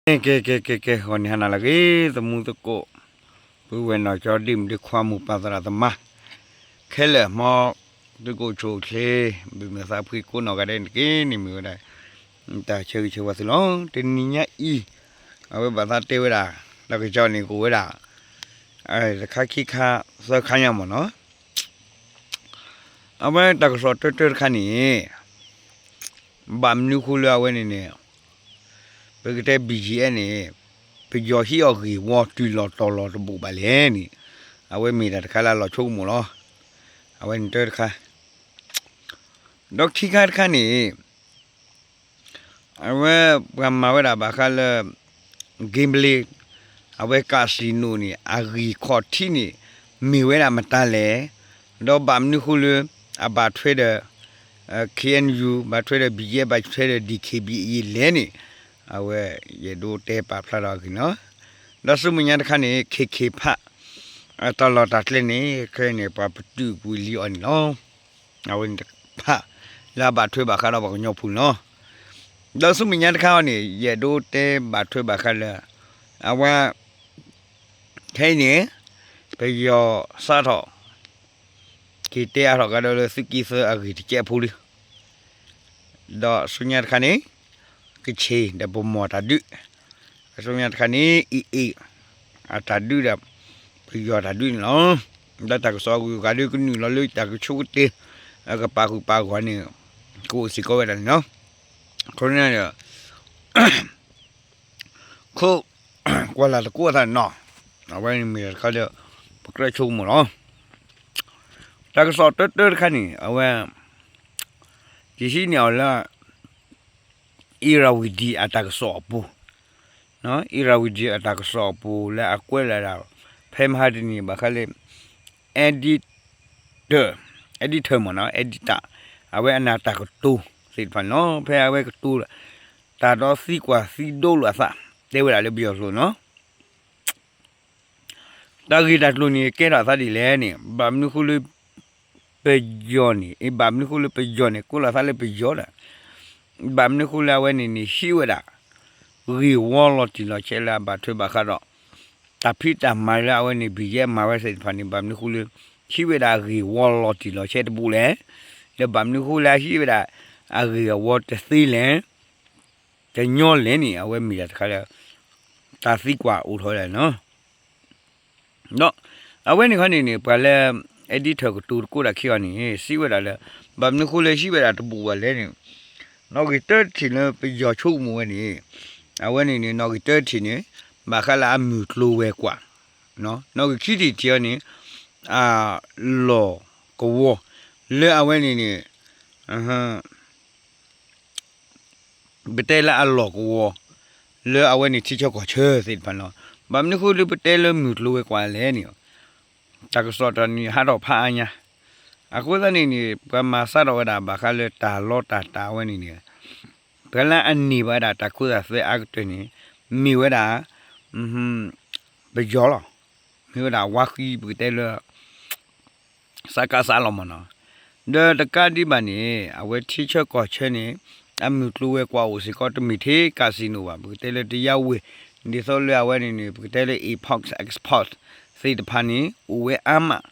ကဲ ကဲ ကဲ ကဲ ဂီၤန့ၣ်ဟါနၤလၢအဂ့ၤ သမူသကိး ပုၢ်ဝဲၢ်နီၢ်ကၠီ ဒ့မုၣ်ဒ့ခွါ မိၢ်ပၢ်သရၣ်သမါ ခဲလၢာ် မ်သုကအိၣ်ဆူၣ်အိၣ်ချ့ ဘၣ်မုာ်သးဖှံကိးနီၢ်ဂၤဒဲးန့ၣ်တက့ၢ်န့ၣ် မ့ၢ်ဝဲဒၣ် တၢ်ဆၢဂ့ၤဆၢဝါသုလီၤ. တနံၤညါအံၤ အဝဲဘၣ်သးတဲဝဲဒၣ် တၢ်ကစီၣ်န့ၣ် ကအိၣ်ဝဲဒၣ် တခါခံခါ သၢခါညါမ့ၢ်နီၤ အဝဲတၢ်ကစီၣ်တၢတၢတခါန့ၣ် ဘၣ်မနုၤဃိလၢအဝဲန့ၣ်န့ၣ် ပကတဲ ဘံၣ်ယံၣ်အဲၣ်န့ၣ် ပယီၤဟံးအီၤဂ့ၢ်ဝီတုၤလီၤတီၤလီၤတဘူးဘၣ်လဲၣ်န့ၣ် အဝဲမ့ၢ်တၢ်တခါလၢအလီၤဆိကမိၣ်လီၤ. အဝဲန့ၣ်တၢတခါ ဒီးခံခါတခါန့ၣ် အဝဲပှၤမၤဝဲဒၣ်ဘၣ်ဃးလၢ gambling အဝဲ casino န့ၣ် အဂ့ၢ်ခီၣ်ထံးန့ၣ် မ့ၢ်ဝဲဒၣ်မတၤလဲၣ်, ဒီးဘၣ်မနုၤဃိလၢ အဘၣ်ထွဲဒီး KNU ဘၣ်ထွဲဒီး ဘံၣ်ယဲၣ် ဘၣ်ထွဲဒီး DKBA လဲၣ်န့ၣ် အဝဲယအဲၣ်ဒိးတဲပာ်ဖျါထီၣ်အဂ့ၢ်န့ၣ်လီၤ. ဒီးဆူမဲာ်ညါတခါန့ၣ် ခဲခဲဖး တၢ်လီၢ်တၢ်ကျဲန့ၣ် ခဲအံၤန့ၣ် ပှၤပတုာ်ကွံာ်လံအီၤန့ၣ်လီၤ. အဝဲန့ၣ်တဖၣ် လၢအဘၣ်ထွဲဘၣ်ဃးဒီးပှၤကညီဖိန့ၣ်လီၤ. ဒီးဆူမဲာ်ညါတခါအံၤန့ၣ် ယအဲၣ်ဒိးတဲဘၣ်ထွဲဘၣ်ဃးလၢ အဝဲ ခဲအံၤန့ၣ် ပယီၤစးထီၣ် က့ၤတဲအါထီၣ်ကဒီးလၢသုးက့သၢအဂ့ၢ်တကဲးဖိလံ ဒီးဆူညါတခါန့ၣ် ကခ့ၣ်ဒီးပမီၢ်တၢ်ဒုး, ဆူညါတခါန့ၣ် အံၤအံၤ အတၢ်ဒုးဒီး ပယီၤတၢ်ဒုးန့ၣ်လီၤ. ဒီးတၢ်ကစီၣ်အဂုၤအဂၤဒုးကနုာ်လီၤလၢတၢ်ကဆိကတၢၢ် အကပာ်ဃုာ်ပာ်ဂီၤန့ၣ် ကအိၣ်စ့ၢ်ကီးဝဲဒၣ်န့ၣ်လီၤ. အဃိန့ၣ်ဒီး ခိၣ်ကွၢ်လၢ်တကိးအသးနီၤ, အဝဲန့ၣ်မ့ၢ်တၢ်တခါလၢ ပကြၢးဆိကမိၣ်လီၤ. တၢ်ကစီၣ်တၢတၢတခါန့ၣ် အဝဲ ယဟံးန့ၢ်အီၤလၢ Irrawaddy အတၢ်ကစီၣ်အပူၤ, Irrawaddy အတၢ်ကစီၣ်အပူၤလၢအကွဲးလီၤဒၣ် ဖဲမဟါတနံၤဘၣ်ဃးလၢ editor, editor မ့ၢ်နီၤ editor အဝဲအနၢ်တၢ်ကတိၤသ့ၣ်တဖၣ်န့ၣ်လီၤ. ဖဲအဝဲကတိၤ တၢ်ဒီးသံကွၢ်သံဒိးလိာ်အသး တဲဝဲဒၣ်လၢပယီၤကျိာ်န့ၣ်လီၤ. တၢ်ဂ့ၢ်တၢ်ကျိၤန့ၣ် ကဲထီၣ်အသးဒ်လဲၣ်န့ၣ် ဘၣ်မနုၤဃိလၢ ပယီၤန့ၣ် အ့ ဘၣ်မနုၤဃိလၢပယီၤန့ၣ် ကိးလီၤသးလၢပယီၤဒီး ဘၣ်မနုၤဃိလၢအဝဲန့ၣ်န့ၣ် ဟံးဝဲဒၣ် ဂ့ၢ်ဝီလီၤတံၢ်လီၤဆဲးလၢအဘၣ်ထွဲဘၣ်ဃးဒီး တၢ်ဖံးတၢ်မၤလၢအဝဲန့ၣ် ဘံၣ်ယဲၣ်မၤဝဲသ့ၣ်တဖၣ်န့ၣ် ဘၣ်မနုၤဃိလၢ ဟံးဝဲဒၣ်ဂ့ၢ်ဝီလီၤတံၢ်လီၤဆဲးတဘူးလဲၣ်, ဒီးဘၣ်မနုၤဃိလၢအဟံးဝဲဒၣ် အဂ့ၢ်အဝီတသ့လဲၣ် တညီလဲၣ်န့ၣ် အဝဲမ့ၢ်ဒၣ်တခါလၢ တၢ်သံကွၢ်အိၣ်ထီၣ်ဝဲဒၣ်န့ၣ်လီၤ. ဒီးအဝဲန့ၣ်ခီန့ၣ်န့ၣ် ပှၤလၢ editor ကတိၤတကိးတၢ်ခံဂၤန့ၣ် စံးဝဲဒၣ်လၢ ဘၣ်မနုၤဃိလၢဟံးဝဲဒၣ်တဘူးဘၣ်လဲၣ်န့ၣ် နီၣ်ဂံၢ်တၢတထံၣ်လၢပယီၤဆိကမိၣ်ဝဲန့ၣ် အဝဲန့ၣ်န့ၣ် နီၣ်ဂံၢ်တၢတထံၣ်န့ၣ် ဘၣ်ဃးလၢအမုၢ်ကျိၤဝဲၤကွာ်, နီၣ်ဂံၢ်ခံထံၣ်တထံၣ်အံၤန့ၣ် အလီၢ်ကဝီၤ လၢအဝဲန့ၣ်န့ၣ် ပတဲလၢအလီၢ်ကဝီၤ လၢအဝဲန့ၣ်ထံဆၢကီၢ်ဆၢသ့ၣ်တဖၣ်န့ၣ်လီၤ. ဘၣ်မနုၤဃိလၢပတဲလၢမုၢ်ကျိၤဝဲၤကွာ်လဲၣ်န့ၣ် တၢ်ကစီၣ်တၢ်န့ၣ်ဟးထီၣ်ဖးအါညါ, အဃိသတးန့ၣ်န့ၣ် ပှၤမၤစးထီၣ်ဝဲဒၣ်ဘၣ်ဃးလၢတၢ်လီတၢ်တၢ်ဝဲန့ၣ်န့ၣ် ပှၤလၢအန့ၢ်ဘၣ်ဝဲဒၣ်တၢ်ခိသၣ်သဲအါကတၢၢ်န့ၣ် မ့ၢ်ဝဲဒၣ် ပယီၤလီၤ. မ့ၢ်ဝဲဒၣ်ဝါဃံ ပကတဲလၢ စကစ လီၤမ့ၢ်နီၤ. ဒီးတကးဒံးဘၣ်န့ၣ် အဝဲထံဆၢကီၢ်ဆၢန့ၣ် အမုၢ်ကျိၤဝဲၤကွာ်အိၣ်စ့ၢ်ကီး တမ့ၢ်ထဲ casino ဘၣ်, ပကတဲလၢတယါဝ့ၢ် ဒ်သိးလၢအဝဲန့ၣ်န့ၣ် ပကတဲလၢ import export သ့ၣ်တဖၣ်န့ၣ် အိၣ်ဝဲအါမး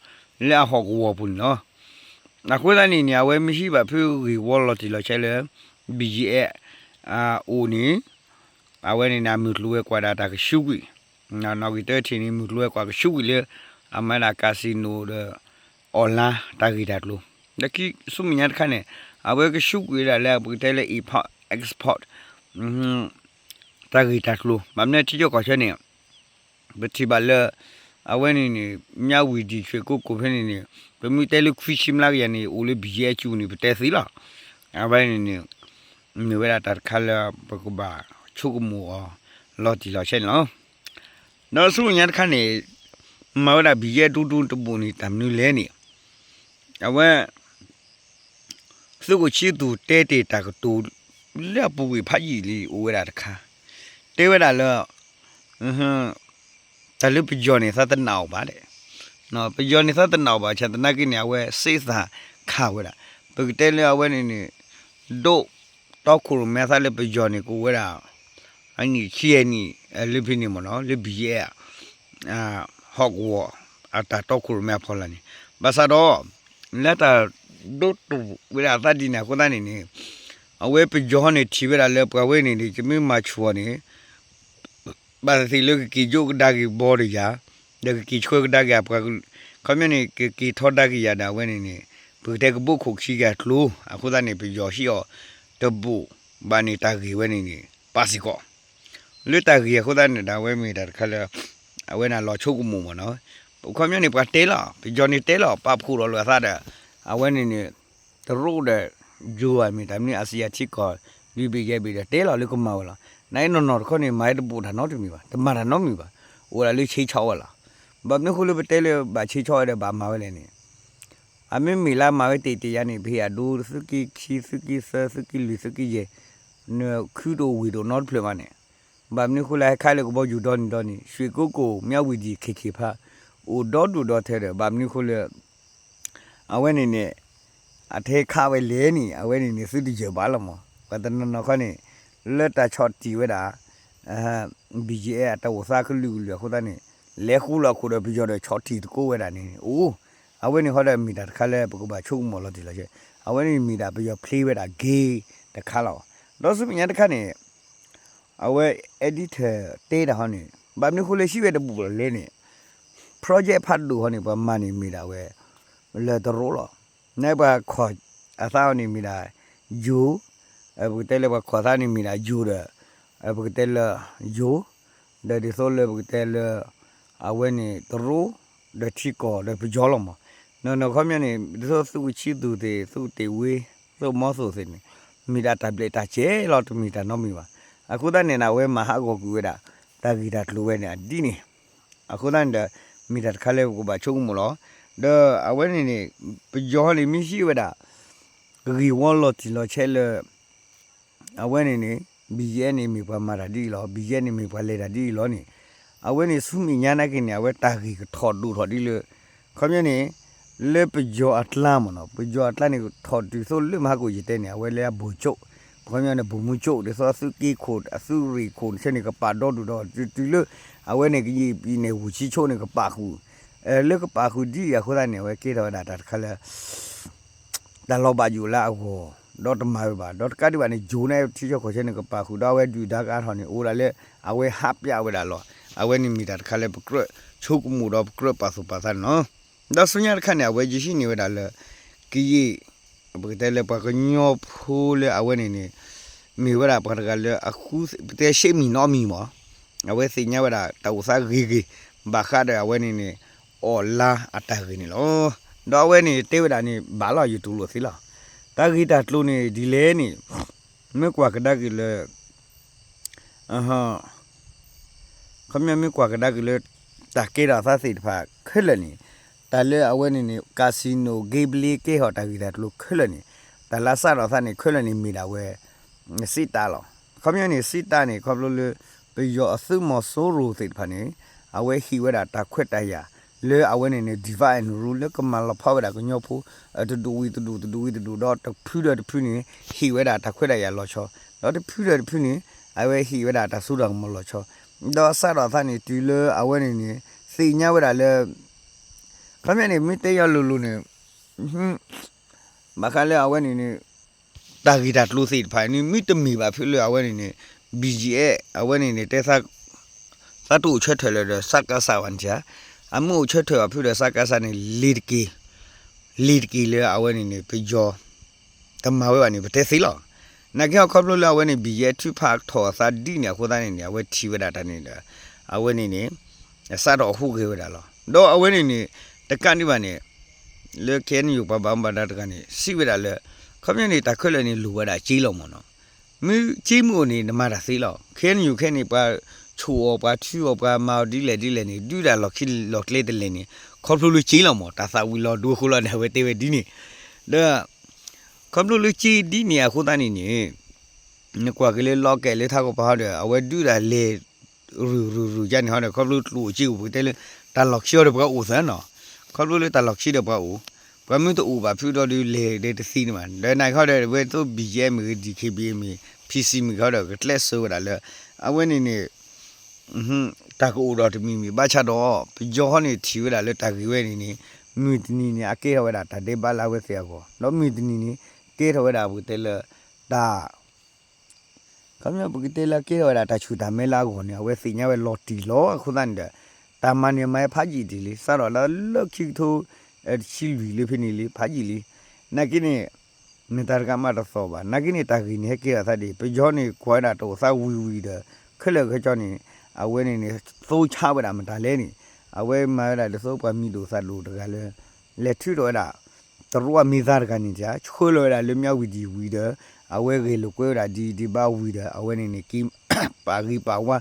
လၢအဟီၣ်ကဝီၤပူၤန့ၣ်လီၤ. အဃိသတးန့ၣ်န့ၣ် အဝဲမ့ၢ်ဟံးဘၣ်ဖုဂ့ၢ်ဝီလီၤတံၢ်လီၤဆဲးလၢ ဘံၣ်ယဲၣ် အအိၣ်န့ၣ် အဝဲန့ၣ်န့ၣ် အမုၢ်ကျိၤဝဲၤကွာ်ဒၣ်တၢ်ကဆူးကွံာ်, နီၣ်ဂံၢ်တၢတထံၣ်န့ၣ် မုၢ်ကျိၤဝဲၤကွာ်ကဆူးကွံာ်လၢ အမၤဒၣ် casino ဒီး online တၢ်ဂ့ၢ်တၢ်ကျိၤ, ဒီးခံဆူမဲာ်ညါတခါန့ၣ် အဝဲကဆူးကွံာ်ဝဲဒၣ်လၢပကတဲလၢ import export တၢ်ဂ့ၢ်တၢ်ကျိၤ, ဘၣ်မနုၤထံဆၢကီၢ်ဆၢန့ၣ် ပထံၣ်ဘၣ်လၢ အဝဲန့ၣ်န့ၣ် မြဝတီ ရွှေကုက္ကို ဖဲန့ၣ်န့ၣ် ပမ့ၢ်တဲလၢခွံဆံမျးကယၤန့ၣ် အိၣ်လၢ ဘံၣ်ယဲၣ် အစုပူၤန့ၣ် ပတဲသ့လီၤ. အဝဲန့ၣ်န့ၣ် မ့ၢ်ဝဲဒၣ်တၢ်တခါလၢ ပကဘၣ်ဆိကမိၣ်အီၤ လီၤတံၢ်လီၤဆဲးန့ၣ်လီၤ. ဒီးဆူမဲာ်ညါတခါန့ၣ် မၤဝဲဒၣ် ဘံၣ်ယဲၣ် ဒူဒူတဘူးန့ၣ် တၢ်မနုၤလဲၣ်န့ၣ် အဝဲ သုးခိၣ်ဆံသူၣ်တဲတ့ၢ်တၢ်ကတိၤ လၢအပူၤကွံာ်ဖးယံာ်လံ အိၣ်ဝဲဒၣ်တခါ, တဲဝဲဒၣ်လၢ တၢ်လၢပယီၤန့ၣ် သးတနာ်အီၤဘၣ်ဒဲး, ပယီၤန့ၣ် သးတနာ်အီၤဘၣ်ဆၣ်သနာ်က့န့ၣ် အဝဲစ့သးခးဝဲဒၣ်, ပကတဲလၢအဝဲန့ၣ်န့ၣ် ဒိၣ်တီခိၣ်ရိၣ်မဲသးလၢပယီၤန့ၣ် ကအိၣ်ဝဲဒၣ် အနံၣ်ဆံယဲၢ်နံၣ် လၢဖဲန့ၣ်မ့ၢ်နီၤ လၢ ဘီၣ်ယဲၣ် ဟီၣ်ကဝီၤ အတၢ်တီခိၣ်ရိၣ်မဲအဖီလာ်န့ၣ် ဘၣ်ဆၣ်ဒီး လၢတၢ်ဒိၣ်တုာ်ဝဲဒၣ်အသးဒ်န့ၣ်အဃိသတးန့ၣ်န့ၣ် အဝဲပယီၤန့ၣ်ထံၣ်ဝဲဒၣ်လၢပှၤဝဲန့ၣ်န့ၣ် ကမ့ၢ်မၤဆူၣ်အီၤန့ၣ် ဘၣ်သ့ၣ်သ့ၣ်လၢကက့ၤယိးကဒါက့ၤဘီဒီးယၤ, ဒီးကက့ၤဆှၢကဒါက့ၤအပှၤ, ခီပညီန့ၣ် ကက့ၤထီဒါက့ၤယၤဒီးအဝဲန့ၣ်န့ၣ် ပကတဲကဘိၣ်ခိၣ်ခံဂၤကျိ, အဃိသတးန့ၣ် ပယီၤဟံးအီၤတဘိၣ်ဘၣ်န့ၣ် တၢ်ဂ့ၢ်ဝဲန့ၣ်န့ၣ် ပာ်စ့ၢ်ကီး လၢတၢ်ဂ့ၢ်အဃိသတးန့ၣ်ဒီး အဝဲမ့ၢ်တၢ်တခါလၢ အဝဲန့ၣ်လီၤဆိကမိၣ်မ့ၢ်နီၤ, ခီပညီန့ၣ် ပှၤတဲလီၤ ပယီၤန့ၣ်တဲလီၤ ပာ်ဖှိၣ်ထီၣ်လိာ်အသးဒီး အဝဲန့ၣ်န့ၣ် တရူးဒီး ယိၤဘၣ်မ့ၢ်တၢ်မနုၤ အစံးအထံကီၢ် ဒုးဘ့ၣ်ယဲၢ်ဘ့ၣ်ဒီးတဲလီၤလၢကမၤဝဲလီၤ. နာ်က့နီၢ်နီၢ်တခီန့ၣ် မၤဝဲတဘိၣ်တၢ်နီတမံၤဘၣ်, တမၤတၢ်နီတမံၤဘၣ်, အိၣ်ဒၣ်လၢဆ့ဆီဝဲလီၤ. ဘၣ်မနုၤအဃိလၢပတဲလၢဘၣ်ဆ့ဆီဝဲဒီးဘၣ်မၤဝဲလဲၣ်န့ၣ် အမ့မ့ၢ်လၢမၤဝဲတ့ၢ်တ့ၢ်ယၤန့ၣ် ပဟ့ၣ်အဒိ သုးက့ခံ သုးက့သၢ သုးက့လွံၢ် သုးက့ယဲၢ် နခုတအိၣ်ဝ့ၢ်တအိၣ်နီတဖျၢၣ်ဘၣ်န့ၣ်, ဘၣ်မနုၤအဃိလၢဟဲခးလၢကဘီယူၤဒီနံၤဒီနံၤ ရွှေကုက္ကို မြဝတီ ခ့ခ့ဖး အိၣ်ဒီဒူၣ်ဒီထၢဒီး ဘၣ်မနုၤအဃိလၢ အဝဲန့ၣ်န့ၣ် အထဲခးဝဲလဲၣ်န့ၣ် အဝဲန့ၣ်န့ၣ် သုတယၢၢ်ဘၣ်လီၤမး, ပှၤတနီၤနီၤခီန့ၣ် လၢတၢ်ဆီၣ်တံၢ်ဝဲဒၣ် ဘီၣ်ယဲၢ် အတၢ်အိၣ်သးကလုာ်ကလုာ်အဃိသတးန့ၣ် လဲၤဃူလီၤခိၣ်ဒီးပယီၤဒီးဆီၣ်တံၢ်တကိးဝဲဒၣ်န့ၣ် အိၣ်, အဝဲန့ၣ်ဃီဒီးမ့ၢ်တၢ်တခါလၢပကဘၣ်ဆိကမိၣ်လီၤတံၢ်လီၤဆဲး, အဝဲန့ၣ်မ့ၢ်ဒၣ်ပယီၤဖျ့ဝဲဒၣ် game တခါလီၤ. ဒီးဆူမဲာ်ညါတခါန့ၣ် အဝဲ editor တဲတၢ်ဟီန့ၣ် ဘၣ်မနုၤအဃိလၢဟံးဝဲတဘိၣ်လီၤလဲၣ်န့ၣ် project ဖးဒိၣ်ဟီန့ၣ် ပှၤမၤန့ၣ်မ့ၢ်ဒၣ်ဝဲ လၢတရူးလီၤ. နပှၤခီၣ်အသးဟီန့ၣ်မ့ၢ်ဒၣ် ယိၤ, ပကတဲလၢပှၤခီၣ်သးန့ၣ်မ့ၢ်ဒၣ်ယိၤဒီး ပကတဲလၢယိၤ, ဒီးဒ်သိးလၢပကတဲလၢ အဝဲန့ၣ်တရူး ဒီးထံကီၢ်ဒီးပယီၤလီၤမး, နီၢ်နီၢ်ခီပညီန့ၣ် ဒ်သိးသုးကဆံသူၣ်သ့ၣ် သုးတ့ၢ်ဝ့ သုးမီသိၣ်သ့ၣ်န့ၣ် မ့ၢ်ဒၣ်တၢ်ဘျဲၣ်တၢ်စဲၤလီၤ တမ့ၢ်တၢ်နီတမံၤဘၣ်. အဃိသတးန့ၣ် အဝဲမၤဟးဂီၤကွံာ်ဝဲဒၣ် တၢ်ဂ့ၢ်တၢ်ကျိၤဝဲန့ၣ် အဒ်န့ၣ်, အဃိသတးန့ၣ်ဒီး မ့ၢ်တၢ်တခါလၢပကဘၣ်ဆိကမိၣ်လီၤ. ဒီးအဝဲန့ၣ်န့ၣ် ပယီၤန့ၣ် မ့ၢ်ဟံးဝဲဒၣ် ဂ့ၢ်ဝီလီၤတံၢ်လီၤဆဲးလၢ အဝဲန့ၣ်န့ၣ် ဘီၣ်ယဲၢ်န့ၣ်မ့ၢ်ပှၤမၤတၢ်ဒ်အံၤလီၤ, ဘီၣ်ယဲၢ်န့ၣ်မ့ၢ်ပှၤလဲၤတၢ်ဒ်အံၤလီၤန့ၣ်, အဝဲန့ၣ်ဆူမဲာ်ညါနာ်က့န့ၣ် အဝဲတၢ်ဂ့ၢ်ကထီၣ်ဒိၣ်ထီၣ်ဒ်လၢ ခီပညီန့ၣ် လၢပယီၤအကျါမ့ၢ်နီၤ, ပယီၤအကျါန့ၣ် ထီၣ်တုၤသိးလၢမဟါကိၣ်ယတဲန့ၣ် အဝဲလၢအ ဗိုလ်ချုပ်, ခီပညီန့ၣ် ဗိုလ်မှူးချုပ် ဒ်သိးအသုးက့ခိၣ် အသုးရ့ၣ်ခိၣ်န့ၣ် ဆဲန့ၣ် ကပာ်ဒီဒူၣ်ဒီး တုၤလၢ အဝဲန့ၣ် ကယံာ်ပံၤန့ၣ် ဝူၣ်ဆံဆိၣ်န့ၣ် ကပာ်ဃုာ်, လၢကပာ်ဃုာ်ဒ်အံၤအဃိသတးန့ၣ် အဝဲကဲထီၣ်ဝဲဒၣ်တၢ်တခါလၢ တၢ်လီၤဘၣ်ယိၣ်လၢအဂီၢ် ဒီးတမၤဝဲဘၣ်, ဒီးတကးဒံးဘၣ်န့ၣ် ယိၤန့ၣ် ထံဆၢကီၢ်ဆၢန့ၣ် ကပာ်ဃုာ်ဒီးအဝဲဒုၣ်ဒါကအါထီၣ်န့ၣ် အိၣ်ဒၣ်လၢ အဝဲဟးပျးဝဲဒၣ်လီၤ. အဝဲန့ၣ်မ့ၢ်တၢ်တခါလၢပကြၢးဆိကမိၣ်ဒီးပကြၢးပာ်သူၣ်ပာ်သးန့ၣ်လီၤ. ဒီးဆူညါတခါန့ၣ် အဝဲယဟံးန့ၢ်ဝဲဒၣ်လၢ ကယံာ် ပကတဲလၢပှၤကညီဖိလၢအဝဲန့ၣ်န့ၣ် မ့ၢ်ဝဲဒၣ်ပှၤတဂၤလၢအဃု ပတဲရှဲမံၤနီတမံၤမး အဝဲသ့ၣ်ညါဝဲဒၣ်တၢ်အိၣ်သးဂ့ၤဂ့ၤ ဘၣ်ဃးဒီးအဝဲန့ၣ်န့ၣ် အီၣ်လါအတၢ်ဂ့ၢ်န့ၣ်လီၤ. ဒီးအဝဲန့ၣ်တဲဝဲဒၣ်န့ၣ် ဘၣ်လီၤ ယတူၢ်လိာ်သ့လီၤ. တၢ်ဂ့ၢ်တၢ်ကျိၤန့ၣ်ဒ်လဲၣ်န့ၣ် မ့ၢ်ကွၢ်ကဒါက့ၤလၢ ခီပညီမ့ၢ်ကွၢ်ကဒါက့ၤလၢ တၢ်ကဲထီၣ်အသးသ့ၣ်တဖၣ်ခဲလၢာ်န့ၣ် တၢ်လၢအဝဲန့ၣ်န့ၣ် casino gambling ကဲထီၣ်တၢ်ဂ့ၢ်တၢ်ကျိၤခဲလၢာ်န့ၣ် တၢ်လၢအစးထီၣ်အသးန့ၣ်ခဲလၢာ်န့ၣ်မ့ၢ်ဒၣ်ဝဲ စံးတၢ်လီၤ. ခီပညီန့ၣ် စံးတၢ်န့ၣ် ခီဖျိလၢ ပယီၤအသုးမီၤစိရိၤသ့ၣ်တဖၣ်န့ၣ် အဝဲဟ့ၣ်ဝဲဒၣ်တၢ်ခွဲးတၢ်ယာ် လၢအဝဲန့ၣ်န့ၣ် divide and rule လၢကမၤလီၤဖးဝဲဒၣ်ကညီဖိ တဒူၣ်ဝံၤတဒူၣ်တဒူၣ်ဝံၤတဒူၣ်ဒီးတဖုဒီးတဖုန့ၣ် ဟ့ၣ်ဝဲဒၣ်တၢ်ခွဲးတၢ်ယာ်လီၤဆီ ဒီးတဖုဒီးတဖုန့ၣ် အဝဲဟ့ၣ်ဝဲဒၣ်တၢ်စိတၢ်ကမီၤလီၤဆီ ဒီးအစးထီၣ်အသးန့ၣ် တုၤလၢအဝဲန့ၣ်န့ၣ် သ့ၣ်ညါဝဲဒၣ်လၢ ခီပညီန့ၣ် မ့ၢ်တဲယီၤလိၤလိၤန့ၣ် ဘၣ်ဃးလၢအဝဲန့ၣ်န့ၣ် တၢ်ဂ့ၢ်တၢ်ကျိၤသ့ၣ်တဖၣ်န့ၣ် မ့ၢ်တမ့ၢ်ဘၣ်ဖုလၢအဝဲန့ၣ်န့ၣ် ဘီၣ်ယဲၢ် အဝဲန့ၣ်န့ၣ် တဲ သးတအိၣ်ဆၢထၢၣ်လၢၤဒီး စကစ ဘၣ်န့ၣ် အမ့ၢ်အိၣ်ဆၢထၢၣ်ဘၣ်ဖုဒီး စကစ န့ၣ် လ့ၤတက့ၢ် လ့ၤတက့ၢ်လၢအဝဲန့ၣ်န့ၣ် ပယီၤ တမၤဝဲဘၣ်န့ၣ် ပတဲသ့လီၤ. နာ်က့ဟီခီဖျိလၢအဝဲန့ၣ် ဘီၣ်ယဲၢ်ထုးဖးထီၣ်အသးဒ်န့ၣ်အဃိသတးန့ၣ်န့ၣ် အဝဲထံၣ်ဝဲဒၣ်တၢ်န့ၣ်ဒီး အဝဲန့ၣ်န့ၣ် အစးထီၣ်ဟူးဂဲၤဝဲဒၣ်လီၤ. ဒီးအဝဲန့ၣ်န့ၣ် တကးဒံးဘၣ်န့ၣ် လၢ KNU ပှၤဘၣ်မူဘၣ်ဒါတဂၤန့ၣ် စံးဝဲဒၣ်လၢ ခီပညီန့ၣ် တၢ်ခဲလၢာ်န့ၣ် လိၣ်ဝဲဒၣ်စ့လီၤမ့ၢ်နီၤ. မ့ၢ်စ့မ့ၢ်အိၣ်န့ၣ် နမၤတၢ်သ့လီၤ. KNU ခဲန့ၣ် ပှၤဆိၣ်အီၤ ပှၤထုအီၤ ပှၤမၤအီၤဒ်လဲၣ်ဒ်လဲၣ်န့ၣ် ဒုးတၢ်လီၢ်ခံလီၢ်ကျဲတလဲၣ်န့ၣ် ခီဖျိလၢစ့လီၤမ့ၢ် တၢ်သၣ်ဝံၤလီၤဒိအဃိလီၤန့ၣ် အဝဲတဲဝဲဒ်န့ၣ် ဒီး ခီဖျိလၢစ့ဒ်န့ၣ်အဃိသတးန့ၣ်န့ၣ် နကွၢ်က့ၤလၢလီၤကဲလၢထးကီၢ်ပၤဟီဒီး အဝဲဒုးတၢ်လဲၤ ရုၢ်ရုၢ်ရုၢ်ယါန့ၣ်ဟီဒီး ခီဖျိကျိၣ်စ့အိၣ် ပကတဲလၢ တၢ်လီၢ်ခံအီၤဒီးပှၤအိၣ်သၢနီၤ. ခီဖျိလၢတၢ်လီၢ်ခံဒီးပှၤအိၣ် ပှၤမ့ၢ်တအိၣ်ဘၣ်ဖုဒီးဒုးလဲၤဒီးတသ့န့ၣ်ဘၣ်. ဒီးနာ်က့ဟီဒီး အဝဲသိး ဘီၣ်ယဲၢ် မ့ၢ်ဂ့ၤ DKBA မ့ၢ် PC မ့ၢ်ဂ့ၤဒီး ကကျဲးစၢးဝဲဒၣ်လၢ အဝဲန့ၣ်န့ၣ် တၢ်ကအိၣ်ဒီးတမံၤမံၤ ဘၣ်ဆၣ်ဒီး ပယီၤဟီန့ၣ်ထံၣ်ဝဲဒၣ်လၢတၢ်ဂ့ၢ်ဝဲန့ၣ်န့ၣ် မုၢ်တနံၤန့ၣ် အကဲထီၣ်ဝဲဒၣ်တၢ်ဒဲးဘးလၢအဝဲသ့ၣ်အဂီၢ် ဒီးမုၢ်တနံၤန့ၣ် ကဲထီၣ်ဝဲဒၣ်ပကတဲလၢ တၢ် ခီပညီပကတဲလၢအကဲထီၣ်ဝဲဒၣ်တၢ်ဆူၣ်တၢ်မဲလၢအဂီၢ်န့ၣ် အဝဲသ့ၣ်ညါဝဲလီၤတံၢ်လီၤအဃိသတးန့ၣ်ဒီး တၢ်မၤန့ၣ်မၤဖးယံာ်ဒံးလံ စးထီၣ်လၢလၢခံကထိ တဆံလွံၢ်လၢဖဲန့ၣ်လံ ဖးယံာ်လံ နာ်က့န့ၣ် မ့ၢ်တၢ်တကးမးတသီၣ်ဘၣ် နာ်က့န့ၣ် တၢ်ဂ့ၢ်န့ၣ်ဟဲကဲထီၣ်သးဒ် ပယီၤန့ၣ် ကွၢ်ဝဲဒၣ်တၢ်အိၣ်သးဝံၤဝံၤဒီး ခဲလၢာ်ခဲဆ့န့ၣ် အဝဲန့ၣ်န့ၣ် သိဆါဝဲဒၣ်မတၤလဲၣ်န့ၣ် အဝဲမၤဝဲဒၣ်ဒ်သိးပှၤမံၤဒိၣ်သၣ်ဒိၣ်တဂၤလၢ လဲၤထုးထီၣ်ဝဲဒၣ် တရူးအမံၤသးတဂၤန့ၣ် ဆှၢလီၤဝဲဒၣ်လၢမၠၣ်ဝတံၣ်ဝံၤဒီး အဝဲဂဲၤလိာ်ကွဲဝဲဒၣ်ဒ်ဒံးဘၣ်ဝံၤဒီး အဝဲန့ၣ်န့ၣ် က့ၤ ပာ်ဂံၢ်ပာ်ဝါ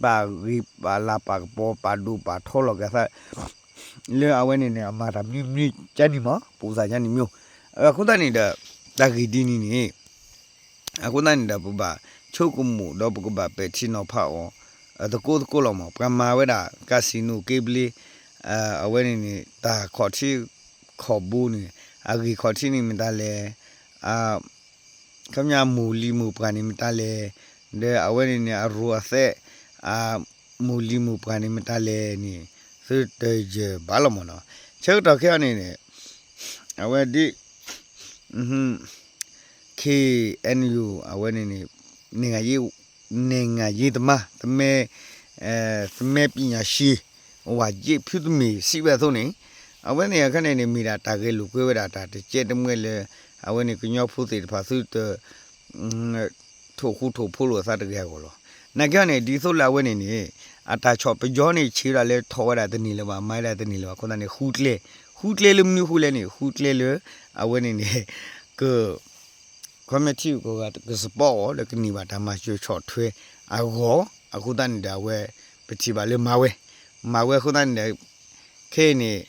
ပာ်ဂံၢ်ပာ်လၤပာ်ကပီၤ ပာ်ဒိၣ်ပာ်ထီလီၤက့ၤသး လၢအဝဲန့ၣ်န့ၣ် အမၤတၢ်မနုၤမနုၤကန့ၣ်မး ပိာ်သးကန့ၣ်မ့ၢ် အဃိသတးန့ၣ်ဒီး တၢ်ဂ့ၢ်ဒ်န့ၣ်န့ၣ် အဃိသတးန့ၣ်ဒီး ပကဘၣ်ဆိကမိၣ်ဒီးပကဘၣ်ပဲာ်ထံနီၤဖးအီၤ သကိးသကိးလီၤမး ပှၤမၤဝဲဒၣ် casino က့ဘျ့ အဝဲန့ၣ်န့ၣ် တၢ်ခီၣ်ထံးခီၣ်ဘိန့ၣ် အဂ့ၢ်ခီၣ်ထံးန့ၣ်မတၤလဲၣ် ခီပညီအမိၢ်လံၤမိၢ်ပှၢ်န့ၣ်မတၤလဲၣ် ဒီးအဝဲန့ၣ်န့ၣ် အရိၤအသဲး အမိၢ်လံၤမိၢ်ပှၢ်န့ၣ်မတၤလဲၣ်န့ၣ် သုတယၢၢ်ဘၣ်လီၤမးနီၤ ဆၢကတီၢ်ခဲအံၤန့ၣ်န့ၣ် အဝဲဒ် KNU အဝဲန့ၣ်န့ၣ် နိုင်ငံရေးသမား သမဲ သမဲပညာရှင် ဝၣ်ယ့ၣ်ဖုသမ့ၣ်စံးဝဲအသိးန့ၣ် အဝဲန့ၣ်အခါန့ၣ်န့ၣ် မ့ၢ်ဒၣ်တၢ်ဂဲၤလိာ်ကွဲဝဲဒၣ်တၢ်တကဲတမှဲလၢ အဝဲန့ၣ်ကညီဖိသ့ၣ်တဖၣ်သုတ ထိၣ်ဃူထိၣ်ဖိးလိာ်အသးတဂ့ၤအဂီၢ်လီၤ. နာ်က့န့ၣ် ဒ်သိးလၢအဝဲန့ၣ်န့ၣ် အတၢ်ဆီၣ်ပယီၤန့ၣ် ဆံးဝဲဒၣ်လၢထီၣ်ဝဲဒၣ်တန့ၢ်လၢၤဘၣ် မၤဝဲဒၣ်တန့ၢ်လၢၤဘၣ် အဃိသတးန့ၣ် ဃုကျဲ ဃုကျဲလၢမနုၤဃိလဲၣ်န့ၣ် ဃုကျဲလၢ အဝဲန့ၣ်န့ၣ် က ခီမ့ၢ်ထံက ကsupportအီၤလၢကန့ၢ်ဘၣ်တၢ်မၤစၢၤဆီၣ်ထွဲအဂီၢ် အဃိသတးန့ၣ်ဒီးအဝဲ ပထံၣ်ဘၣ်လၢမၤဝဲ မၤဝဲအဃိသတးန့ၣ်ဒီး ခဲအံၤန့ၣ်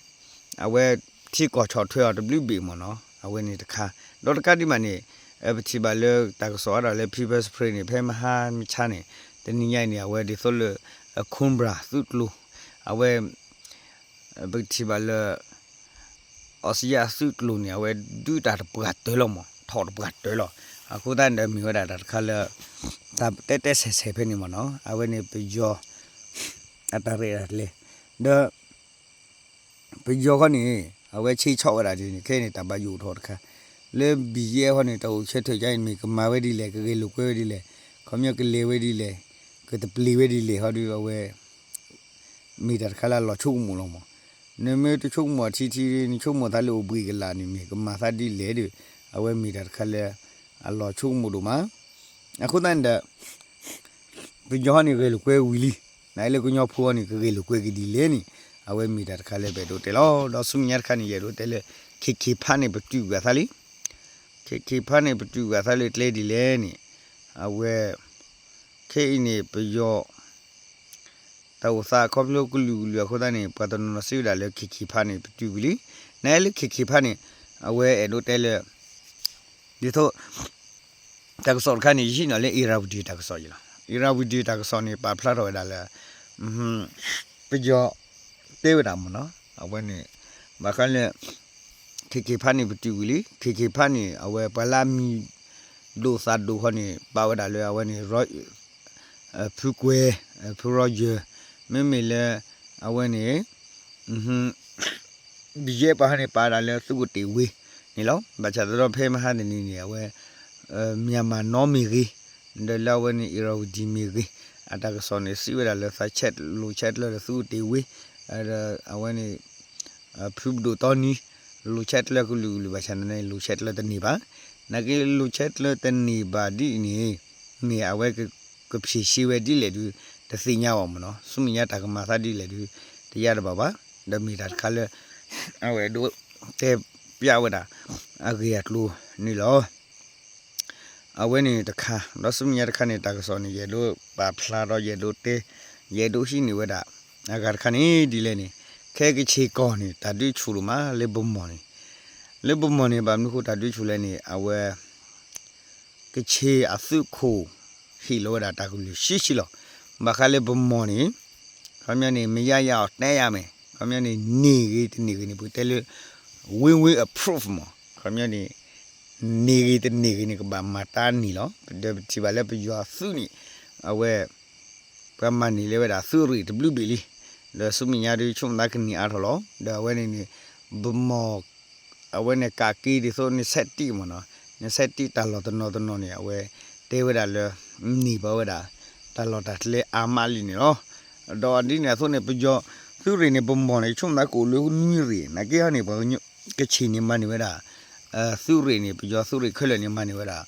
အဝဲထံကီၢ်ဆီၣ်ထွဲအီၤတဘျုးဘ့ၣ်မ့ၢ်နီၤ အဝဲန့ၣ်တခါ ဒီးတကးဒံးဘၣ်န့ၣ် ပထံၣ်ဘၣ်လၢတၢ်ကစီၣ်အါဒီးလၢ People's Spring န့ၣ် ဖဲမဟါမဆါန့ၣ် တနံၤညါအံၤန့ၣ် အဝဲဒ်သိးလၢ Cobra သုးကျိၤ အဝဲ ပကထံၣ်ဘၣ်လၢ အီစထြ့လယါသုးကျိၤန့ၣ် အဝဲဒုးတၢ်တပှၢ်တၢၢ်လီၤမး ထီၣ်တပှၢ်တၢၢ်လီၤ. အဃိသတးန့ၣ်ဒီးမ့ၢ်ဝဲဒၣ်တၢ်တခါလၢ တၢ်တဲတဲဆဲးဆဲးဖဲန့ၣ်မ့ၢ်နီၤ အဝဲန့ၣ်ပယီၤ အတၢ်ရဲၣ်တၢ်ကျဲၤ ဒီး ပယီၤခီန့ၣ် အဝဲဆ့ဆီၣ်ဝဲဒၣ်ဒ်န့ၣ် ခဲအံၤန့ၣ် တၢ်ဘၣ်ယိၣ်ထီၣ်တခါ လၢ ဘံၣ်ယဲၢ် ခီန့ၣ် တၢ်အိၣ်ဆၢထၢၣ်ကါအံၤမ့ၢ်ကမၤဝဲဒ်လဲၣ် ကဂဲၤလိာ်ကွဲဝဲဒ်လဲၣ် ခီပညီကလဲၤဝဲဒ်လဲၣ် ကတပျ့ၤဝဲဒ်လဲၣ်ဟီဒီးအဝဲ မ့ၢ်တၢ်တခါလၢအလီၤဆိကမိၣ်လီၤမး. နမ့ၢ်တဆိကမိၣ်အထံထံ နဆိကမိၣ်သးလၢအိၣ်ဘှံးကလာ်န့ၣ် မ့ၢ်ကမၤသးဒ်လဲၣ်ဒီး အဝဲမ့ၢ်တၢ်တခါလၢ အလီၤဆိကမိၣ်ဒိၣ်မး. အဃိသတးန့ၣ်ဒီး ပယီၤန့ၣ်ဂဲၤလိာ်ကွဲဝံၤလံ. နလၢကညီဖိန့ၣ် ကဂဲၤလိာ်ကွဲက့ၤဒ်လဲၣ်န့ၣ် အဝဲမ့ၢ်တၢ်တခါလၢပအဲၣ်ဒိးတဲလီၤ. ဒီးဆူမဲာ်ညါတခါန့ၣ် ယအဲၣ်ဒိးတဲလၢ ခ့ခ့ဖါန့ၣ် ပတုာ်ကွံာ်အသးလံ. ခ့ခ့ဖါန့ၣ် ပတုာ်ကွံာ်အသးလၢကျဲဒ်လဲၣ်န့ၣ် အဝဲ ခဲအံၤန့ၣ် ပယီၤ တၢ်အိၣ်သးခီဖျိကလုာ်ကလုာ်အဃိသတးန့ၣ် ပှၤတနီၤနီၤစံးဝဲဒၣ်လၢ ခ့ခ့ဖါန့ၣ် ပတုာ်ကွံာ်လံ. နလၢခ့ခ့ဖါန့ၣ် အဝဲအဲၣ်ဒိးတဲလၢ ဒ်သိး တၢ်ကစီၣ်တခါန့ၣ် ယဟံးန့ၢ်လၢ Irrawaddy တၢ်ကစီၣ်အံၤလီၤ. Irrawaddy တၢ်ကစီၣ်န့ၣ် ပာ်ဖျါထီၣ်ဝဲဒၣ်လၢ ပယီၤတဲဝဲဒၣ်မ့ၢ်နီၤ အဝဲန့ၣ် ဘၣ်ဃးလၢ ခ့ခ့ဖါန့ၣ် ပတုာ်ကွံာ်လံ. ခ့ခ့ဖါန့ၣ် အဝဲပှၤလၢအမံၤဒိၣ်သၣ်ဒိၣ်ဃီန့ၣ် ပာ်ဝဲဒၣ်လၢအဝဲန့ၣ် ဖုကွဲၤ ဖုရီယၢၤ မ့မ့ၢ်လၢ အဝဲန့ၣ် ဘံၣ်ယဲၢ်ပှၤဟီန့ၣ် ပာ်ဝဲဒၣ်လၢသုးခိၣ်တ့ၢ်ဝ့န့ၣ်လီၤ. ဘၣ်ဆၣ်သနာ်ဖဲမဟါတနံၤန့ၣ် အဝဲ မၠၣ်မၣ်နီမ့ၢ်ဂ့ၤ ဒီးလၢအဝဲန့ၣ် Irrawaddy မ့ၢ်ဂ့ၤ အတၢ်ကစီၣ်န့ၣ် စံးဝဲဒၣ်လၢသးဆဲးလိာ်ဆဲးကျၢဒီးသုးခိၣ်တ့ၢ်ဝ့ ဒီးအဝဲန့ၣ် ဖုပဒိၣ်တီနံၤ လိာ်ဆဲးကျၢကလုာ်ကလုာ်ဘၣ်ဆၣ်န့ၣ် လိာ်ဆဲးကျၢတန့ၢ်ဘၣ်. နာ်က့လိာ်ဆဲးကျၢတန့ၢ်ဘၣ်ဒ်အံၤန့ၣ် မ့ၢ်အဝဲက ကဖြေရှင်းဝဲဒ်လဲၣ်ဒုး တသ့ၣ်ညါဘၣ်မ့ၢ်နီၤ. ဆူမဲာ်ညါတၢ်ကမၤသးဒ်လဲၣ်ဒုး တယါတဘၣ်ဘၣ်. ဒီးမ့ၢ်တၢ်တခါလၢ အဝဲဒိးတဲပျးဝဲဒၣ် အဂ့ၢ်အကျိၤန့ၣ်လီၤ. အဝဲန့ၣ်တခါ ဒီးဆူမဲာ်ညါတခါန့ၣ် တၢ်ကစီၣ်န့ၣ် ယအဲၣ်ဒိးပာ်ဖျါဒီး ယအဲၣ်ဒိးတဲ ယအဲၣ်ဒိးဟံးန့ၢ်ဝဲဒၣ် အဂၤတခါန့ၣ် ဒ်လဲၣ်န့ၣ် ခဲကဆ့ၣ်ကီၢ်န့ၣ် တၢ်ဒုးဆူၣ်ဒိၣ်မးလၢဗမီၢ်န့ၣ် လၢဗမီၢ်န့ၣ် ဘၣ်မနုၤဃိတၢ်ဒုးဆူၣ်လဲၣ်န့ၣ် အဝဲ ကဆ့ၣ်အသုးခိၣ် ဟ့ၣ်လီၤဝဲဒၣ်တၢ်ကလုၢ်ဆံးဆံးလီၤ. ဘၣ်ဃးလၢဗမီၢ်န့ၣ် ခီပညီန့ၣ် မယါယါအီၤတဲယါမဲာ် ခီပညီန့ၣ် န့ၢ်ဂ့ၤတန့ၢ်ဂ့ၤန့ၣ် ပကတဲလၢ win win approve မး ခီပညီန့ၣ် န့ၢ်ဂ့ၤတန့ၢ်ဂ့ၤန့ၣ် ကဘၣ်မၤတၢ်န့ၢ်လီၤ. ဒီးပထံၣ်ဘၣ်လၢပယီၤသုးန့ၣ် အဝဲ ပှၤမၤန့ၢ်လၢဝဲဒၣ်သုးရ့ၣ်တဘျုးဘ့ၣ်လံ. ဒီးဆူမဲာ်ညါဒုးဆိကမိၣ်သးကန့ၢ်အါထီၣ်လီၤ. ဒီးအဝဲန့ၣ်န့ၣ် ပမီၢ် အဝဲန့ၣ်ကးက့ၤဒ်သိးန့ၣ် စဲးတံၢ်မ့ၢ်နီၤ, န့ၣ်စဲးတံၢ်တၢ်လီၢ်တနီၤတနီၤန့ၣ် အဝဲတဲဝဲဒၣ်လၢ န့ၢ်ဘၣ်ဝဲဒၣ် တၢ်လီၢ်တၢ်ကျဲအါမးလံန့ၣ်လီၤ. ဒီးဒ်န့ၣ်အသိးန့ၣ် ပယီၤသုးရ့ၣ်န့ၣ် ပမီၢ်န့ၣ် ဆိကမိၣ်သးကအိၣ်လၢနွံရ့ၣ်, နာ်က့ဟီန့ၣ် ပှၤကညီကချ့ၣ်န့ၣ်မၤန့ၢ်ဝဲဒၣ် သုးရ့ၣ်န့ၣ် ပယီၤသုးရ့ၣ်ခဲလၢာ်န့ၣ် မၤန့ၢ်ဝဲဒၣ်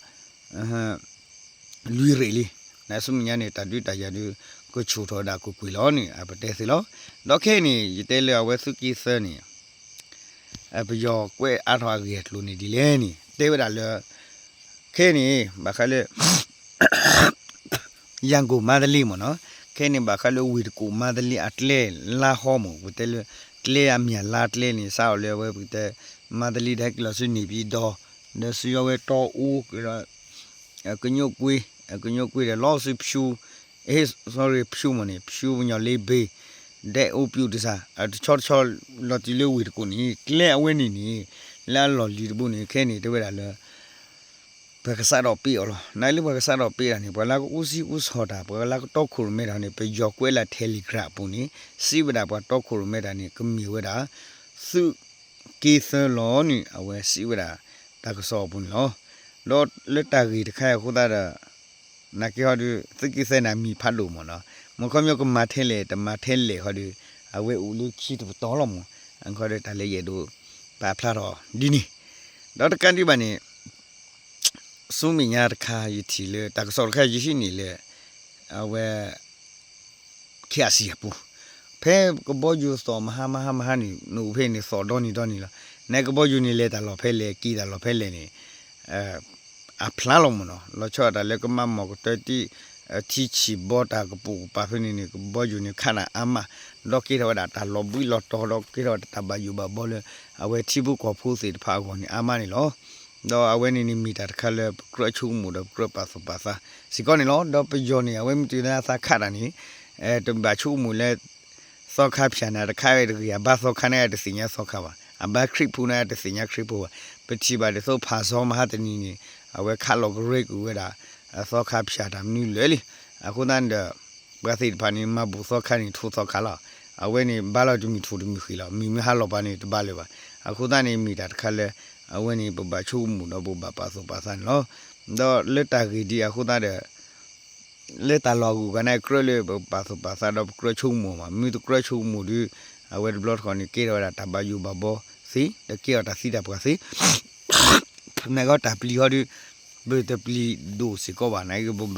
လွံၢ်ရ့ၣ်လံ. နဆူမဲာ်ညါန့ၣ် တၢ်ဒုးတၢ်ယၤဒုး ကဆူၣ်ထီၣ်ဝဲဒၣ်ကွ့ၢ်ကွ့ၢ်လီၤန့ၣ် အပတဲသ့လီၤ. ဒီးခဲအံၤန့ၣ် ယတဲလၢအဝဲသုးက့သၢန့ၣ် ပယီၤကွဲးအါထီၣ်အဂ့ၢ်အကျိၤန့ၣ်ဒ်လဲၣ်န့ၣ် တဲဝဲဒၣ်လၢ ခဲအံၤန့ၣ် ဘၣ်ဃးလၢ ယၣ်ကိၣ်မါတလ့မ့ၢ်နီၤ, ခဲအံၤန့ၣ် ဘၣ်ဃးလၢဝ့ၢ်တကူၣ်မါတလ့အကျဲလါဟီမ့ၢ် ပတဲလၢ ကျဲအမ့ၢ်လါကျဲန့ၣ် စးအီၤလၢအဝဲပကတဲ မါတလ့ဒီးဟဲက့ၤလီၤဆူန့ၣ်ပၠံၤဒီး ဒီးဆူအဝဲတီအူကဒီး ကညိၣ်ကွ့, ကညိၣ်ကွ့ဒီးလီၤဆူဖၠူ, အ့ sorry ဖၠူမ့ၢ်န့ၣ် ဖၠူပညီလ့ဘ့ၣ်, ဒဲအိပျူတစၢ် တဆီတဆီ လီၤတုၤလၢဝ့ၢ်တကူၣ်န့ၣ် ကျဲအဝဲန့ၣ်န့ၣ် လၢအလီၢ်လံၤတဘိန့ၣ် ခဲအံၤန့ၣ် တဲဝဲဒၣ်လၢ ပှၤကစးထီၣ်ပ့းအီၤလီၤ. နာ်လၢပှၤကစးထီၣ်ပ့းတၢ်န့ၣ် ပှၤလၢကအူစံအူဆီၣ်တၢ် ပှၤလၢကတီခိၣ်ရိၣ်မဲတၢ်န့ၣ် ပယီၤကွဲးလၢ Telegram အပူၤန့ၣ် စံးဝဲဒၣ်ပှၤတီခိၣ်ရိၣ်မဲတၢ်န့ၣ် ကမ့ၢ်ဝဲဒၣ် သုးက့သၢလီၤန့ၣ် အဝဲစံးဝဲဒၣ် တၢ်ကစီၣ်အပူၤန့ၣ်လီၤ. ဒီးလၢတၢ်ဂ့ၢ်တခါအံၤအဃိသတးဒီး နာ်က့ဟီဒုး သုးက့သၢန့ၣ်မံၤဖးဒိၣ်မ့ၢ်နီၤ, မ့ၢ်ခီပညီကမၤထဲလဲၣ် တမၤထဲလဲၣ်ဟီဒုး အဝဲအိၣ်လၢခံတပတီၢ်လီၤမ့ၢ်, အခီဒီးတၢ်လၢယအဲၣ်ဒိးပာ်ဖျါထီၣ်ဒ်န့ၣ်, ဒီးတကးဒံးဘၣ်န့ၣ် ဆူမဲာ်ညါတခါ ယထံၣ်လၢတၢ်ကစီၣ်တခါ ယဟံးန့ၢ်လၢ အဝဲ ခ့အစံၣ်အပူၤ, ဖဲကဘီယူၤသီၣ်မဟါမဟါမဟါန့ၣ် နအိၣ်ဖဲန့ၣ်သီၣ်ဒီနံၤဒီနံၤလီၤ. နကဘီယူၤန့ၣ် လဲၤတၢ်လီၢ်ဖဲလဲၣ် က့ၤတၢ်လီၢ်ဖဲလဲၣ်န့ၣ် အဖျါလီၤမ့ၢ်နီၤ. လီၤဆီဒၣ်တၢ်လၢကမၤမီၢ်ကတၢၢ်တံၢ် ထံဆံၣ်ဘီတၢ်ကပိာ်ကပၤဖဲန့ၣ်န့ၣ် ကဘီယူၤန့ၣ်ခးတၢ်အါမး, ဒီးကဲထီၣ်ဝဲဒၣ်တၢ်လီၤဘှံးလီၤတီၤ ဒီးကဲထီၣ်ဝဲဒၣ်တၢ်ဘၣ်ယိၣ်ဘၣ်ဘီလၢ အဝဲထံဖိကီၢ်ဖိသ့ၣ်တဖၣ်အဂီၢ်န့ၣ် အါမးန့ၣ်လီၤ. ဒီးအဝဲန့ၣ်န့ၣ်မ့ၢ်တၢ်တခါလၢပကြၢးဆိကမိၣ်ဒီးပကြၢးပာ်သူၣ်ပာ်သးစ့ၢ်ကီးန့ၣ်လီၤ. ဒီးပယီၤန့ၣ် အဝဲမ့ၢ်တုၤလၢအသးခးတၢ်န့ၣ် တဘၣ်ဆိကမိၣ်လၢ သီခါဖၠၣ်န့ၣ်တခါဝဲတဂ့ၤ, အဘါသီခါန့ၣ်တသ့ၣ်ညါသီခါဘၣ်, အဘါခရံာ်ဖိန့ၣ်တသ့ၣ်ညါခရံာ်ဖိဘၣ်. ပထံၣ်ဘၣ်ဒ်သိးဖးစီမဟါတနံၤန့ၣ် အဝဲခးလီၤကရၢက့ၤဝဲဒၣ် သီခါဖၠၣ်တၢ်မနုၤလၢာ်လံ. အဃိသတးန့ၣ်ဒီး ပှၤသ့ၣ်တဖၣ်န့ၣ် မၤဘူၣ်သီခါန့ၣ် ထိၣ်သီခါလီၤ. အဝဲန့ၣ်ဘါလီၤတမုၢ်ထိၣ်တမုၢ်ဃ့ၢ်လီၤ, မ့ၢ်မ့ၢ်ဟါလီၤပှၤန့ၣ် တဘါလၢၤဘၣ်. အဃိသတးန့ၣ် မ့ၢ်တၢ်တခါလၢ အဝဲန့ၣ် ပဘၣ်ဆိကမိၣ်ဒီးပဘၣ်ပာ်သူၣ်ပာ်သးန့ၣ်လီၤ. ဒီးလၢတၢ်ဂ့ၢ်ဒ်အဃိသတးဒီး လၢတၢ်လီၢ်အဂုၤအဂၤန့ၣ် ကြၢးလၢပပာ်သူၣ်ပာ်သးဒီးပကြၢးဆိကမိၣ်မး, မ့ၢ်တကြၢးဆိကမိၣ်ဒီး အဝဲတဘျီတခီၣ်န့ၣ် ကဲထီၣ်ဝဲဒၣ်တၢ်ဘၣ်ယိၣ်ဘၣ်ဘီသ့, ဒီးကဲထီၣ်တၢ်သံတၢ်ပှၢ်သ့, နာ်က့တၢ်ပျံၤဟီဒီး ပတပျံၤဒိၣ်စ့ၢ်ကီးဘၣ်, နာ်က့ပဘၣ်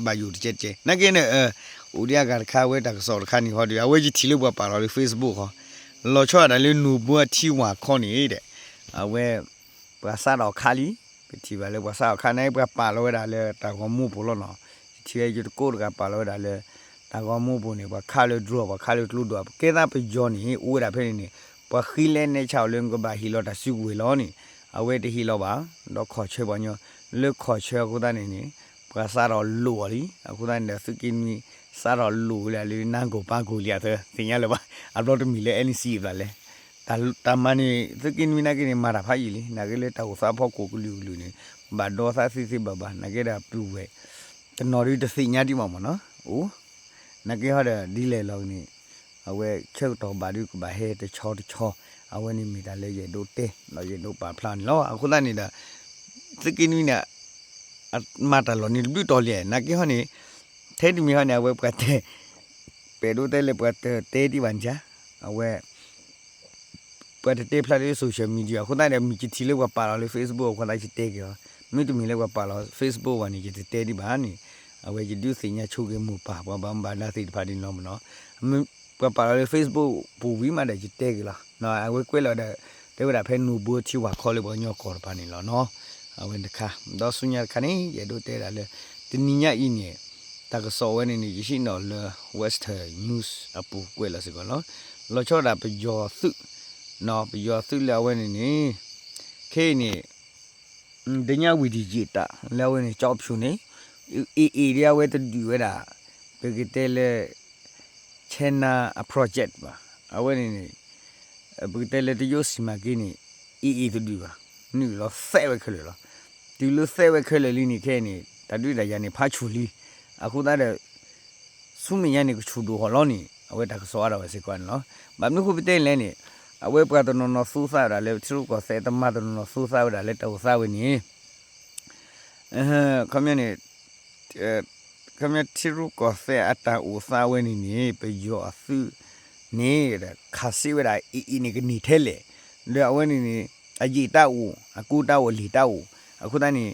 ဘၣ်ယိၣ်တကဲတကဲ. နာ်က့န့ၣ် အိၣ်ဒံးအဂၤတခါ အဝဲတၢ်ကစီၣ်တခါန့ၣ်ဟီဒီး အဝဲယထံၣ်လၢပှၤပာ်လီၤလၢ Facebook ဃီ, လီၤဆီဒၣ်တၢ်လၢနိၣ်ဘိအထံဝၣ်ခီန့ၣ်ဒီး အဝဲ ပှၤစးထီၣ်ခးလံ, ပထံၣ်ဘၣ်လၢပှၤစးထီၣ်ခးန့ၣ် ပှၤပာ်လီၤဝဲဒၣ်လၢတၢ်ဂီၤမူပူၤလီၤနီၤ. ယထံၣ်ဝဲယတကိးတဂၤပာ်လီၤဝဲဒၣ်လၢ တၢ်ဂီၤမူပူၤန့ၣ် ပှၤခးလၢ drone ပှၤခးလၢကျိဒိၣ်, ပကဲသးပယီၤန့ၣ် အိၣ်ဝဲဒၣ်ဖဲန့ၣ်န့ၣ် ပှၤဃ့လဲနဲဆၣ်အီၤလၢနကဘၣ်ဟ့ၣ်လီၤတၢ်စုကဝဲၤလီၤန့ၣ် အဝဲတဟ့ၣ်လီၤဘၣ်, ဒီးခီၣ်ဆၢပှၤကညီ လၢခီၣ်ဆၢအဃိသတးန့ၣ်န့ၣ် ပှၤစးထီၣ်လိၣ်အီၤလံ. အဃိသတးန့ၣ်ဒီး သုးက့နွံ စးထီၣ်လိၣ်ဝဲဒၣ်လၢနၢ်ကိၢ်ပၢ်ကိၢ်လံအသၢ သ့ၣ်ညါလၢၤဘၣ်, အဘျီတမ့ၢ်လၢ NC ဘၣ်လဲၣ်. တၢ်မၤန့ၣ် သုးက့နွံနာ်က့န့ၣ် မၤတၢ်ဖးယံာ်လံ, နာ်က့လၢတၢ်အိၣ်သးဖီခိၣ်ကလုာ်ကလုာ်န့ၣ် ဘၣ်ဒီသးသ့သ့ဘၣ်ဘၣ်, နာ်က့ဒီးပုၢ်ဝဲၢ် တနီၤဒုတသ့ၣ်ညါဒံးဘၣ်မ့ၢ်နီၤ, အိၣ် နာ်က့ဟီဒီးဒ်လဲၣ်လီၤန့ၣ် အဝဲဆၢကတီၢ်ဘၣ်ဒုကဘၣ်ဟဲတဆီတဆီ, အဝဲန့ၣ်မ့ၢ်တၢ်လၢယအဲၣ်ဒိးတဲ ဒီးယအဲၣ်ဒိးပာ်ဖျါန့ၣ်လီၤ. အဃိသတးန့ၣ်ဒီး သုးက့နွံန့ၣ် မၤတၢ်လီၢ်န့ၣ်တဘျုးတီၤလံ, နာ်က့ဟီန့ၣ် ထဲတမံၤဟီန့ၣ် အဝဲပှၤတဲ ပအဲၣ်ဒိးတဲလၢပှၤတတဲဒံးဘၣ်န့ၣ်ဧါ, အဝဲ ပှၤတတဲဖျါလၢ social media အဃိသတးန့ၣ် မ့ၢ်ယထံၣ်လၢပှၤပာ်လီၤလၢ Facebook အဃိသတးယတဲက့ၤလီၤ. မ့တမ့ၢ်လၢပှၤပာ်လီၤ Facebook ဘၣ်န့ၣ် ယတတဲဒံးဘၣ်န့ၣ်, အဝဲယဒုးသ့ၣ်ညါဆိက့ၤမိၢ်ပၢ် ပှၤဘၣ်မူဘၣ်ဒါသ့ၣ်တဖၣ်ဒ်န့ၣ်လီၤမ့ၢ်နီၤ. ပှၤပာ်လီၤလၢ Facebook ပူၤဝံၤမးဒီးယတဲက့ၤလီၤ. အဝဲကွဲးလီၤဒီး တဲဝဲဒၣ်ဖဲနိၣ်ဘိထံဝၣ်ခီလၢပှၤကညီကီၢ်တဖၣ်န့ၣ်လီၤနီၤ. အဝဲတခါ ဒီးဆူညါတခါန့ၣ် ယအဲၣ်ဒိးတဲဒၣ်လၢ တနံၤညါအံၤန့ၣ် တၢ်ကစီၣ်ဝဲန့ၣ်န့ၣ် ယဟံးန့ၢ်လၢ Western News အပူၤကွဲးလီၤစ့ၢ်ကီးလီၤ. လီၤဆီဒၣ်ပယီၤသုး, ပယီၤသုးလၢအဝဲန့ၣ်န့ၣ် ခဲအံၤန့ၣ် ဒညါဝံၤဒံးယံာ်တၢ်လၢအဝဲန့ၣ် ကၠီဖၠူၣ်န့ၣ် AA ဒ်အဝဲတဒုးဝဲဒၣ် ပကတဲလၢ China အ project ဘၣ်. အဝဲန့ၣ်န့ၣ် ပကတဲလၢတရုတ်စီမံကိန်းန့ၣ် AA တဒုးဘၣ်. နုာ်လီၤသဲးဝဲခဲလၢာ်လီၤ. တုၤလၢသဲးဝဲခဲလၢာ်လံန့ၣ် ခဲအံၤန့ၣ် တၢ်ဒုးတၢ်ယၤန့ၣ် ဖးဆူၣ်လံ. အဃိသတးဒီး ဆူမဲာ်ညါန့ၣ် ကဆူၣ်ဒိၣ်ဟီၣ်လီၤန့ၣ် အဝဲတၢ်ကစီၣ်အါထီၣ်ဝဲစ့ၢ်ကီးန့ၣ်လီၤ. ဘၣ်မနုၤဃိပတဲလဲၣ်န့ၣ် အဝဲပှၤတနီၤနီၤသူသးဝဲဒၣ်လၢ ထံရူၢ်ကီၢ်သဲးတမၤတနီၤနီၤသူသးဝဲဒၣ်လၢတၢ်အိၣ်သးဝဲန့ၣ် ခီပညီန့ၣ် ခီပညီထံရူၢ်ကီၢ်သဲးအတၢ်အိၣ်သးဝဲန့ၣ်န့ၣ် ပယီၤအသုးန့ၣ် ခးစ့ဝဲဒၣ် AA န့ၣ် ကန့ၢ်ထဲလဲၣ်, ဒီးအဝဲန့ၣ်န့ၣ် အယံာ်တၢ်အိၣ် အကိတၢ်အိၣ် အလံာ်တၢ်အိၣ်, အဃိသတးန့ၣ်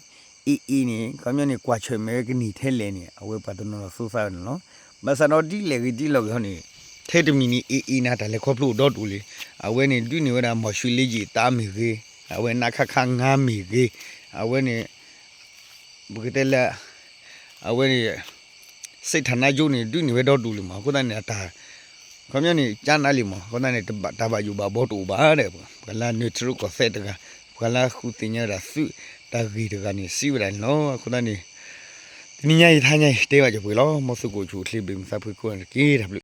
AA န့ၣ် ခီပညီန့ၣ် ကွၢ်ဆၢၣ်မဲာ်ဝဲကန့ၢ်ထဲလဲၣ်န့ၣ် အဝဲပှၤတနီၤနီၤသူသးဝဲန့ၣ်လီၤ. ဘၣ်ဆၣ်ဒီးဒ်လဲၣ်ဂ့ၤဒ်လဲၣ်ဂ့ၤဟီန့ၣ် ထဲတမံၤန့ၣ် AA န့ၣ် တၢ်လဲၤခီဖျိအိၣ်ဒီဒူၣ်လံ. အဝဲန့ၣ် ဒုးန့ၢ်ဝဲဒၣ် မီၢ်ၡူလ့ယံာ်တၢ်မ့ၢ်ဂ့ၤ, အဝဲ နခခ ငါး မ့ၢ်ဂ့ၤ, အဝဲန့ၣ် ပကတဲလၢ အဝဲန့ၣ် စ့းထၣ်နါကၠိန့ၣ် ဒုးန့ၢ်ဝဲဒီဒူၣ်လံမး. အဃိသတးန့ၣ် အတၢ် ခီပညီန့ၣ် ကၠါနါလံမး. အဃိသတးန့ၣ် တၢ်ဘၣ်ယိၣ်ဘၣ်ဘီတအိၣ်ဘၣ်ဒီး ပှၤလၢနၢၤထံရူၢ်ကီၢ်သဲးတဂၤ, ပှၤလၢဃုသ့ၣ်ညါဝဲဒၣ်သုးတၢ်ဂ့ၢ်တဂၤန့ၣ် စံးဝဲဒၣ်န့ၣ်လီၤ. အဃိသတးန့ၣ် တနံၤညါအံၤ တဟါညါအံၤ တဲဘၣ်ကၠီၤပှဲၤလီၤ. မ်သုကအိၣ်ဆူၣ်အိၣ်ချ့ ဘျုးမုာ်သးဖှံကိးဂၤတက့ၢ်. တၢ်ဘျုး